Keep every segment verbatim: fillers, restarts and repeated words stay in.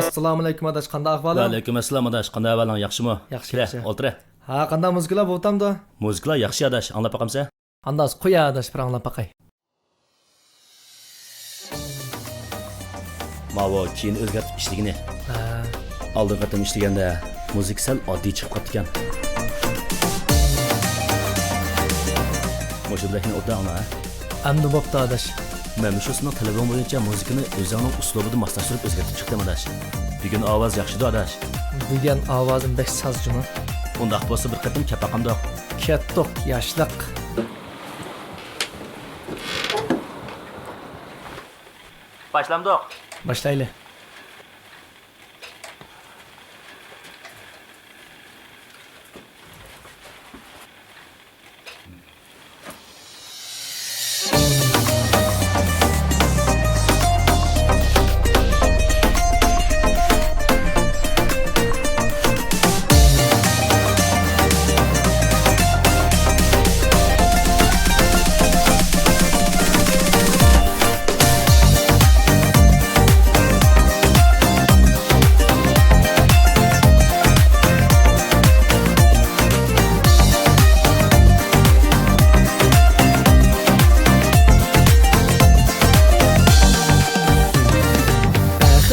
ئەسسالامۇئەلەيكۇم ئاداش، قانداق ئەھۋالىڭ؟ ۋەئەلەيكۇم ئەسسالام ئاداش، قانداق ئەھۋالىڭ، ياخشىمۇ؟ ياخشى، كېلە، ياخشى. ئولتۇر. ھە، قانداق مۇزىكىلار بوپتامدۇ؟ مۇزىكىلار ياخشى ئاداش، ئاڭلاپ باقامسەن؟ ئانداز قوي ئاداش، بىر ئاڭلاپ باقاي. ماۋۇ كېيىن ئۆزگەرتىپ ئىشلىگىنى. ھە. ئالدىنقى قېتىم ئىشلىگەندە مۇزىكا سەل ئاددىي چىقىپ قاپتىكەن. مۇشۇ بىلەكنى ئوبدان ئاڭلا، ھە؟ ئەمدى بوپتۇ ئاداش. مەن مۇشۇ سېنىڭ تەلىپىڭ بويىچە مۇزىكىنى ئۆزۈڭنىڭ ئۇسلۇبىدا ماسلاشتۇرۇپ ئۆزگەرتىپ چىقتىم ئاداش. بۈگۈن ئاۋاز ياخشىدۇ ئاداش. بۈگۈن ئاۋازىم بەك ساز جۇمۇ. ئۇنداق بولسا بىر قېتىم كەپ باقامدۇق؟ كەتتۇق ياشلىق. باشلامدۇق؟ باشلايلى.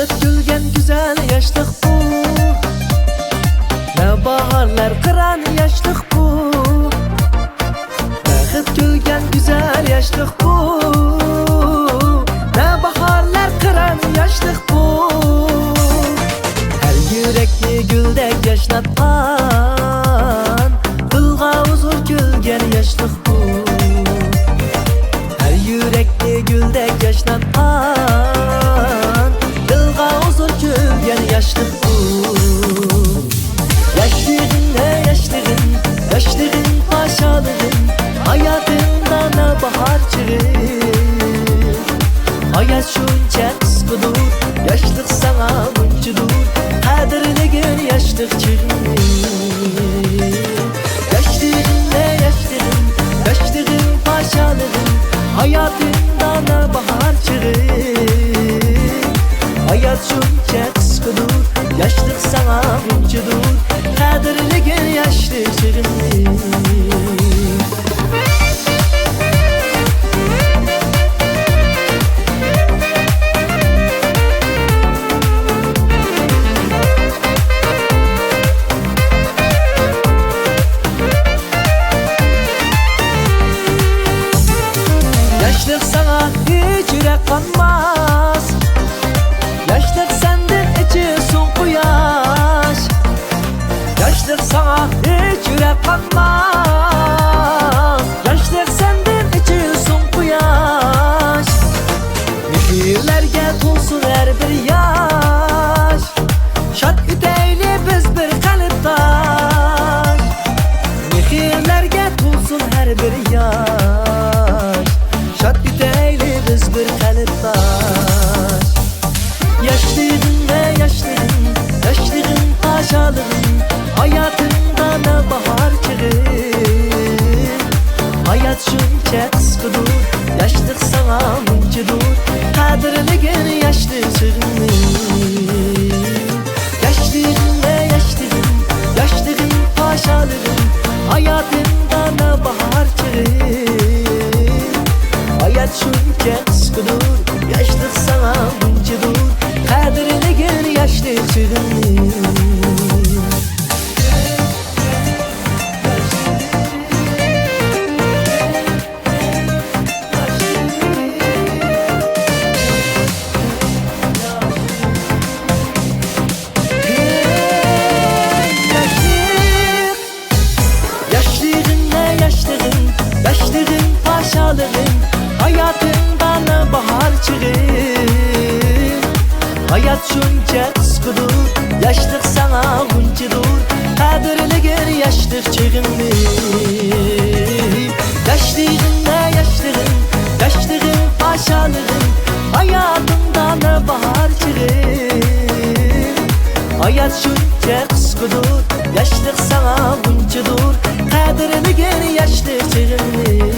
بەخت كۈلگەن گۈزەل ياشلىق بۇ، نەۋباھارلار قىران ياشلىق بۇ. بەخت كۈلگەن گۈزەل ياشلىق بۇ، نەۋباھارلار قىران ياشلىق بۇ. ھەر يۈرەكنى گۈلدەك ياشناتقان، دىلغا ھۇزۇر كۈلگەن ياشلىق بۇ. ھەر يۈرەكنى گۈلدەك ياشناتقان، دىلغا ھۇزۇر كۈلگەن ياشلىق بۇ. ياشلىغىڭ، ھە ياشلىغىڭ، ياشلىغىڭ پاشالىغىڭ، ھاياتىڭدا نەۋباھار چېغى. ھايات شۇنچە قىسقىدۇر، ياشلىق ساڭا مۇنچىدۇر، قەدىرلىگىن ياشلىق چېغىڭنى. ياشلىغىڭ، ھە ياشلىغىڭ، ياشلىغىڭ پاشالىغىڭ، ھاياتىڭدا نەۋباھار چېغى. ھايات شۇنچە قىسقىدۇر، ياشلىق ساڭا مۇنچىدۇر، قەدىرلىگىن ياشلىق چېغىڭنى. ياشلىق ساڭا ھېچ يۈرەك قانماس، ياشلىق سەندىن ئېچىلسۇن قۇياش. ياشلىق ساڭا ھېچ يۈرەك قانماس، ياشلىق سەندىن ئېچىلسۇن قۇياش. مېھىرلەرگە تولسۇن ھەر بىر ياش، شاد ئۆتەيلى بىز بىر قەلبداش. مېھىرلەرگە تولسۇن ھەر بىر ياش، شاد ئۆتەيلى بىز بىر قەلبداش. ياشلىغىڭ، ھە ياشلىغىڭ، ياشلىغىڭ پاشالىغىڭ، ھاياتىڭدا نەۋباھار چېغى. ھايات شۇنچە قىسقىدۇر، ياشلىق ساڭا مۇنچىدۇر، قەدىرلىگىن ياشلىق چېغىڭنى. ياشلىغىڭ، ھە ياشلىغىڭ، ياشلىغىڭ پاشالىغىڭ، ھاياتىڭدا نەۋباھار چېغى. ھايات شۇنچە قىسقىدۇر، ياشلىق ساڭا مۇنچىدۇر، قەدىرلىگىن ياشلىق چېغىڭنى. ياشلىغىڭ، ھە ياشلىغىڭ، ياشلىغىڭ پاشالىغىڭ، ھاياتىڭدا نەۋباھار چېغى. ھايات شۇنچە قىسقىدۇر، ياشلىق ساڭا غۇنچىدۇر، قەدىرلىگىن ياشلىق چېغىڭنى. ياشلىغىڭ، ھە ياشلىغىڭ، ياشلىغىڭ پاشالىغىڭ، ھاياتىڭدا نەۋباھار چېغى. ھايات شۇنچە قىسقىدۇر، ياشلىق ساڭا غۇنچىدۇر، قەدىرلىگىن ياشلىق چېغىڭنى.